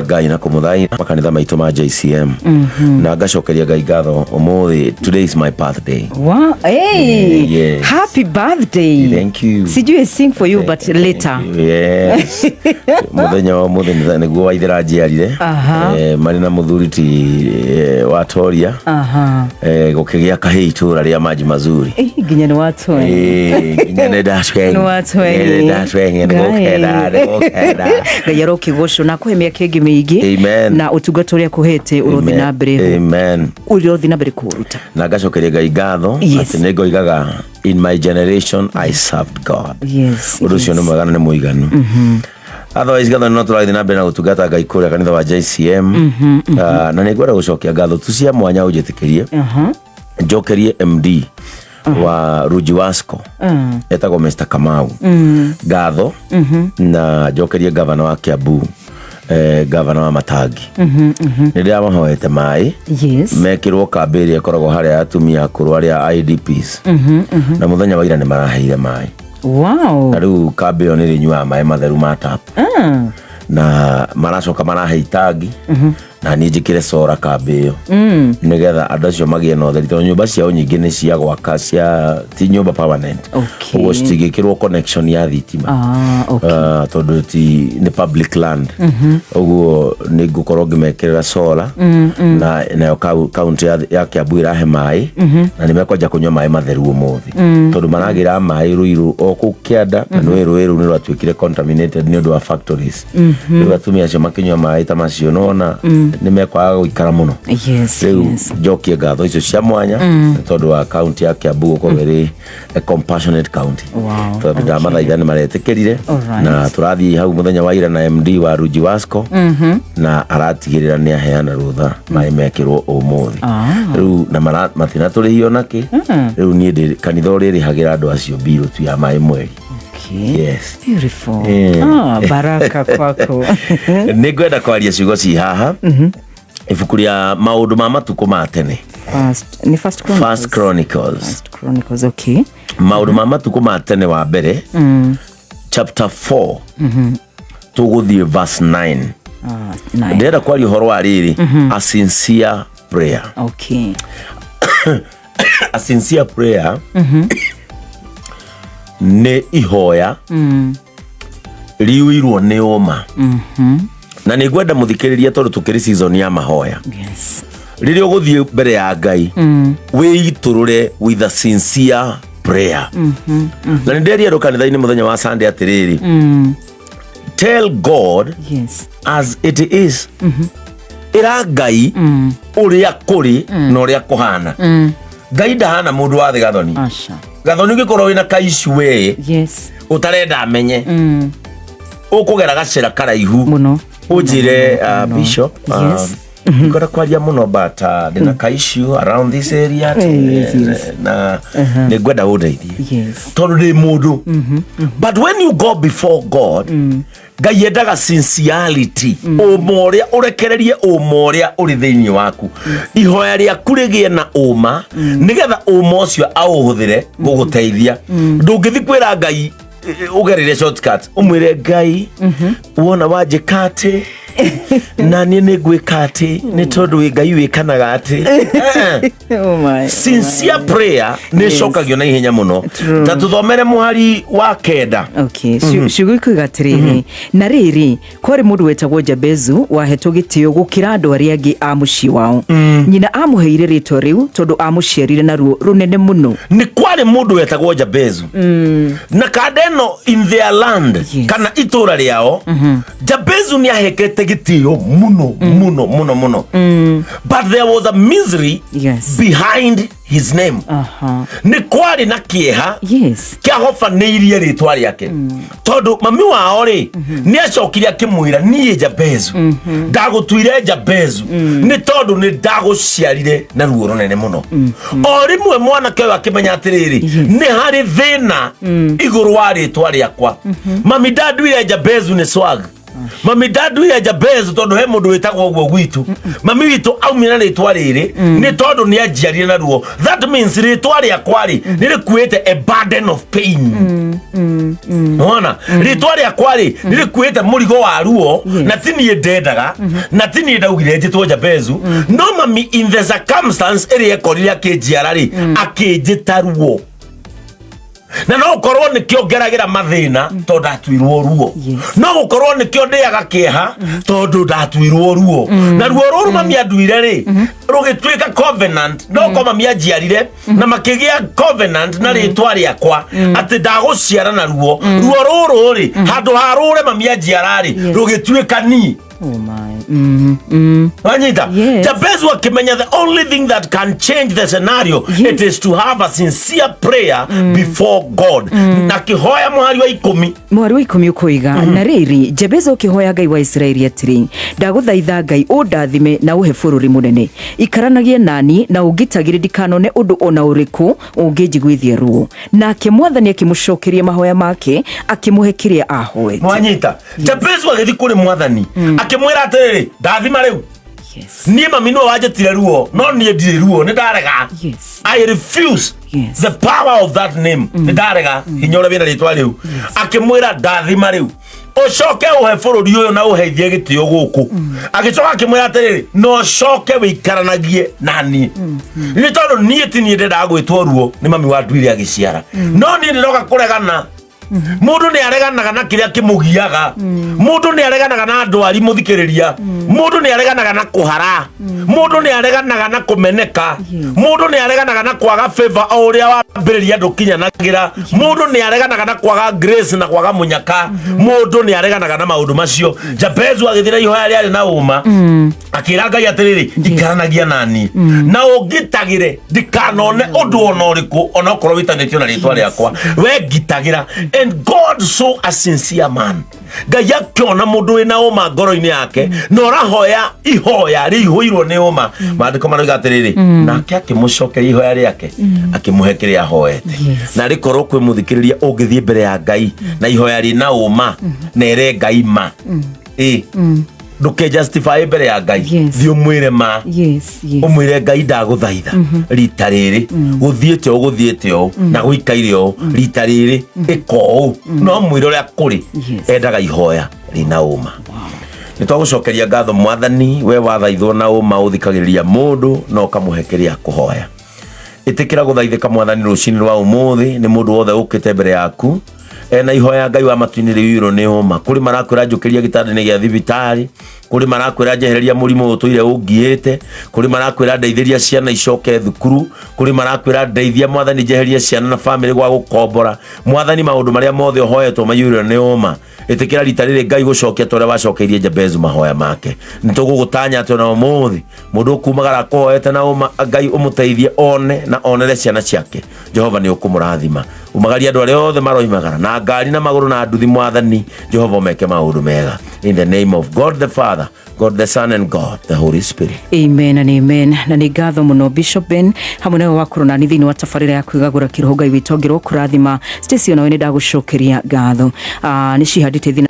Kũhe Ngai na kũmũthaitha makanitha maitũ ma JCM na ngacokeria Ngai ngatho ũmũthĩ. Today is my birthday. Wow. Hey, Yes. happy birthday. Thank you. Sijui sing for you, but later. Yes, mũthenya wa ũmũthĩ nĩguo waithĩra njiarire. Marĩ na mũthuri ti wa Toria. Gũkĩgĩa kahĩ itũra rĩa Maji Mazuri. Eh, nginya nĩ watwe. Nginya nĩ ndacweng'e. Nĩ watweng'e. Nĩ ndacweng'e, nĩ gũkena, nĩ gũkena. Ngai arokĩgocwo na akũhe mĩaka ĩngĩ mĩingĩ. Amen. Na ũtungata ũrĩa akũhete ũrothiĩ na mbere, Amen. ũrothiĩ na mbere kũũruta. Na ngacokeria Ngai ngatho atĩ nĩ ngoigaga, "In my generation I served God." Ũndũ ũcio nĩ mwega na nĩ mũiganu. Otherwise, ngatho no tũrathiĩ na mbere na gũtungata Ngai kũrĩa kanitha wa JCM. Ah, na nĩ ngwenda gũcokia ngatho tu cia mwanya, ũnjĩtĩkĩrie njokerie MD wa Ruji Wasco, etagwo Mr Kamau, ngatho, na njokerie gavana wa Kiambu, gavana wa Matangi. Nĩ ndĩramahoete maĩ mekĩrwo kambĩ ĩrĩa ĩkoragwo harĩa atumia akũrũ arĩa IDPs, na mũthenya wa ira nĩ maraheire maĩ. Na rĩu kambĩ ĩyo nĩ ĩrĩnyuaga maĩ matheru ma tap, na maracoka marahe itangi na niĩ njĩkĩre solar kambĩ ĩyo nĩgetha andũ acio magĩe na ũtheri, tondũ nyũmba ciao nyingĩ nĩ cia gwaka, cia ti nyũmba permanent. Ũguo citingĩkĩrwo connection ya thitima. Tondũ ti nĩ public land. Ũguo nĩ ngũkorwo ngĩmekĩrĩra solar, na nayo county ya Kiambu ĩrahe maĩ, na nĩ mekwanja kũnyua maĩ matheru ũmũthĩ, tondũ maragĩra maĩ Rũirũ o kũu kĩanda, na nĩ rũĩ rũu nĩ rwatuĩkire contaminated nĩ ũndũ wa factories. Rĩu atumia acio makĩnyua maĩ ta macio, nona nĩ mekwaga gũikara mũno. Rĩu njokie ngatho icio cia mwanya nĩ tondũ wa county ya Kiambu gũkorwo ĩrĩ a compassionate county, tondũ ndamathaitha nĩ maretĩkĩrire. Na tũrathiĩ hau mũthenya wa ira na MD wa Ruji Wasco, na aratigĩrĩra nĩ aheana rũtha maĩ mekĩrwo ũmũthĩ. Rĩu na matina tũrĩhio nakĩ. Rĩu niĩ ndĩ kanitha ũrĩrĩhagĩra andũ acio mbirũ tu ya maĩ mweri. Yes. Beautiful. Ah, baraka kwako. Nĩ ngwenda kwaria ciugo ci haha, ibuku rĩa Maũndũ ma Matukũ ma Tene. First, ni First Chronicles. First Chronicles. First Chronicles, okay. Maũndũ ma Matukũ ma Tene wa mbere, chapter 4, tũgũthiĩ verse 9. Ah, 9. Ndĩrenda kwaria ũhoro wa rĩrĩ, a sincere prayer. A sincere prayer nĩ ihoya riuirwo nĩ ũma, na nĩ ngwenda mũthikĩrĩria, tondũ tũkĩrĩ season ya mahoya, rĩrĩa ũgũthiĩ mbere ya Ngai, wĩitũrũre with a sincere prayer. Na nĩ nderia andũ kanitha-inĩ mũthenya wa Sunday atĩrĩrĩ, tell God as it is. Ĩra Ngai ũrĩa kũrĩ na ũrĩa kũhana. Ngai ndahana mũndũ wa thĩ, Gathoni. Asha. Gathoni, ũngĩkorwo wĩna kaicu wee ũtarenda amenye, ũkũgera gacĩra karaihu Mũno. ũnjĩre, "Bishop, ngora kwaria mũno, but ndĩna ka issue around this area na nĩ ngwenda ũndeithie," tondũ ndĩ mũndũ. But when you go before God, Ngai endaga sincerity, ũma ũrĩa ũrekererie, ũma ũrĩa ũrĩ thĩinĩ waku, ihoya rĩaku rĩgĩe na ũma, nĩgetha ũma ũcio aũhũthĩre gũgũteithia. Ndũngĩthi kwĩra Ngai ũgerere shortcut, ũmwĩre, "Ngai, wona wanjĩka atĩ, na niĩ nĩ ngwĩka atĩ, nĩ tondũ wĩ Ngai wĩkanaga atĩ." Oh my. Sincere prayer nĩ ĩcokagio na ihenya mũno. True. Ta tũthomere mũhari wa 9. Okay. Ciugo ikuiga atĩrĩrĩ, na rĩrĩ, kwarĩ mũndũ wetagwo Jabezu wahetwo gĩtĩo gũkĩra andũ arĩa angĩ a mũciĩ wao. Nyina amũheire rĩtwa rĩu tondũ amũciarire na ruo rũnene mũno. Nĩ kwarĩ mũndũ wetagwo Jabezu, na kanda ĩno in their land kana itũra rĩao, Jabezu nĩ ahekete gĩtĩo mũno mũno mũno mũno, but there was a misery behind his name. Nĩ kwarĩ na kĩeha kĩahobanĩirie rĩtwa rĩake, tondũ mami wao rĩ, nĩ acokire akĩmwĩra, "Niĩ Jabezu ndagũtuire Jabezu nĩ tondũ nĩ ndagũciarire na ruo rũnene mũno." O rĩmwe mwanake ũyũ akĩmenya atĩrĩrĩ, nĩ harĩ thĩna igũrũ wa rĩtwa rĩakwa. Mami ndanduire Jabezu nĩ swag. Mami ndanduire Jabez tondũ he mũndũ wĩtagwo ũguo gwitũ. Mami witũ aumire na rĩtwa rĩrĩ nĩ tondũ nĩ anjiarire naruo. That means rĩtwa rĩakwa rĩ nĩ rĩkuĩte a burden of pain. Wona rĩtwa rĩakwa rĩ nĩ rĩkuĩte mũrigo wa ruo. Na ti niĩ ndendaga, na ti niĩ ndaugire njĩtwo Jabezu, no mami in the circumstance ĩrĩa ekorire akĩnjiara rĩ, akĩnjĩta ruo. Na no gũkorwo nĩkĩo ngeragĩra mathĩna tondũ ndatuirwo ruo. No gũkorwo nĩkĩo ndĩaga kĩeha tondũ ndatuirwo ruo. Na ruo rũrũ mami anduire rĩ, rũgĩtuĩka covenant. No ko mami anjiarire na makĩgĩa covenant na rĩtwa rĩakwa atĩ ndagũciara na ruo. Ruo rũrũ rĩ, handũ ha rũre mami anjiara rĩ, rũgĩtuĩka niĩ. Oh my. Wanyita? Yes. Jabezu akimenya the only thing that can change the scenario, it is to have a sincere prayer before God. Na kihoya mũhari wa 10. Mwari wa 10 ũkoiga, na rĩrĩ, Jabezu ũkĩhoya Ngai wa Isiraeli atĩrĩ, ndagũthaitha Ngai ũndathime na ũhe bũrũri mũnene, ikaranagie nani na ũngitagĩre ndikanone ũndũ ona ũrĩkũ ũngĩnjiguithia ruo. Nake Mwathani akĩmũcokeria mahoya make, akĩmũhe kĩrĩa ahoete. Mwanyita? Jabezu agĩthiĩ kũrĩ Mwathani akĩmwĩra atĩrĩrĩ, ndathima rĩu. Niĩ mami nĩwe wanjĩtire ruo, no niĩ ndirĩ ruo, nĩ ndarega. I refuse the power of that name. Nĩ ndarega hinya ũrĩa wĩna rĩtwa rĩu. Akĩmwĩra, ndathima rĩu, ũcoke ũhe bũrũri ũyũ na ũheithie gĩtĩo gũkũ. Agĩcoka akĩmwĩra atĩrĩrĩ, na ũcoke wĩikaranagie na niĩ, nĩ tondũ niĩ ti niĩ ndendaga gwĩtwo ruo, nĩ mami wanduire agĩciara, no niĩ ndĩroka kũregana. Mũndũ nĩ areganaga na kĩrĩa kĩmũgiaga. Mũndũ nĩ areganaga na ndwari mũthikĩrĩria. Mũndũ nĩ areganaga na kũhara. Mũndũ nĩ areganaga na kũmeneka. Mũndũ nĩ areganaga na kwaga favor, o ũrĩa wambĩrĩria ndũkinyanagĩra. Mũndũ nĩ areganaga na kwaga grace na kwaga mũnyaka. Mũndũ nĩ areganaga na maũndũ macio. Jabezu agĩthiĩ na ihoya rĩarĩ na ũma, akĩra Ngai atĩrĩrĩ, ikaranagia nani na ũngitagĩre ndikanone ũndũ ona ũrĩkũ onokorwo wĩtanĩtio na rĩtwa rĩakwa, we ngitagĩra. And God saw a sincere man. Ngai akĩona mũndũ wĩna ũma ngoro-inĩ yake na ũrahoya ihoya rĩihũirwo nĩ ũma. Maandĩko maroiga atĩrĩrĩ, nake akĩmũcokeria ihoya rĩake, akĩmũhe kĩrĩa ahoete. Na rĩkorwo kwĩ mũthikĩrĩria ũngĩthiĩ mbere ya Ngai na ihoya rĩna ũma na ere Ngai ma ĩ, ndũke justify mbere ya Ngai. Thiĩ ũmwĩre ma. Ũmwĩre, Ngai, ndagũthaitha, rita rĩrĩ gũthiĩte ũũ, gũthiĩte ũũ na gũikaire ũũ, rita rĩrĩ ĩka ũũ. No mwĩre ũrĩa kũrĩ. Endaga ihoya rĩna ũma. Nĩ twagũcokeria ngatho, Mwathani, we wathaithwo na ũma, ũthikagĩrĩria mũndũ na ũkamũhe kĩrĩa akũhoya. Ĩtĩkĩra gũthaithĩka, Mwathani, rũcinĩ rwa ũmũthĩ nĩ mũndũ wothe ũkĩte mbere yaku ena ihoya. Ngai wa matu-inĩ, rĩiyũirwo nĩ ũma. Kũrĩ marakwĩra njũkĩria gĩtanda-inĩ gĩa thibitarĩ, kũrĩ marakwĩra njehereria mũrimũ ũtũire ũngiĩte, kũrĩ marakwĩra ndeithĩria ciana icoke thukuru, kũrĩ marakwĩra ndeithia, Mwathani, njeherie ciana na bamĩrĩ gwa gũkombora. Mwathani, maũndũ marĩa mothe ũhoetwo maiyũirwo nĩ ũma, ĩtĩkĩra rita rĩrĩ, Ngai, gũcokia ta ũrĩa wacokeirie Jabezu mahoya make. Nĩ tũgũgũtanya atĩ ona ũmũthĩ mũndũ ũkumagara akũhoete na ũma, Ngai, ũmũteithie one na onere ciana ciake. Jehova, nĩ ũkũmũrathima. Umagaria andũ arĩa othe maroimagara na ngari na magũrũ na nduthi. Mwathani Jehova, ũmeke maũndũ mega. In the name of God the Father, God the Son and God the Holy Spirit. Amen and amen. Na nĩ ngatho mũno, Bishop Ben, hamwe nawe wakorwo nani thĩinĩ wa tabarĩra ya kwĩgagũra kĩroho. Ngai witũ angĩrwo kũrathima. Stacy, onawe nĩ ndagũcokeria ngatho. Nĩ cihandĩte thĩna.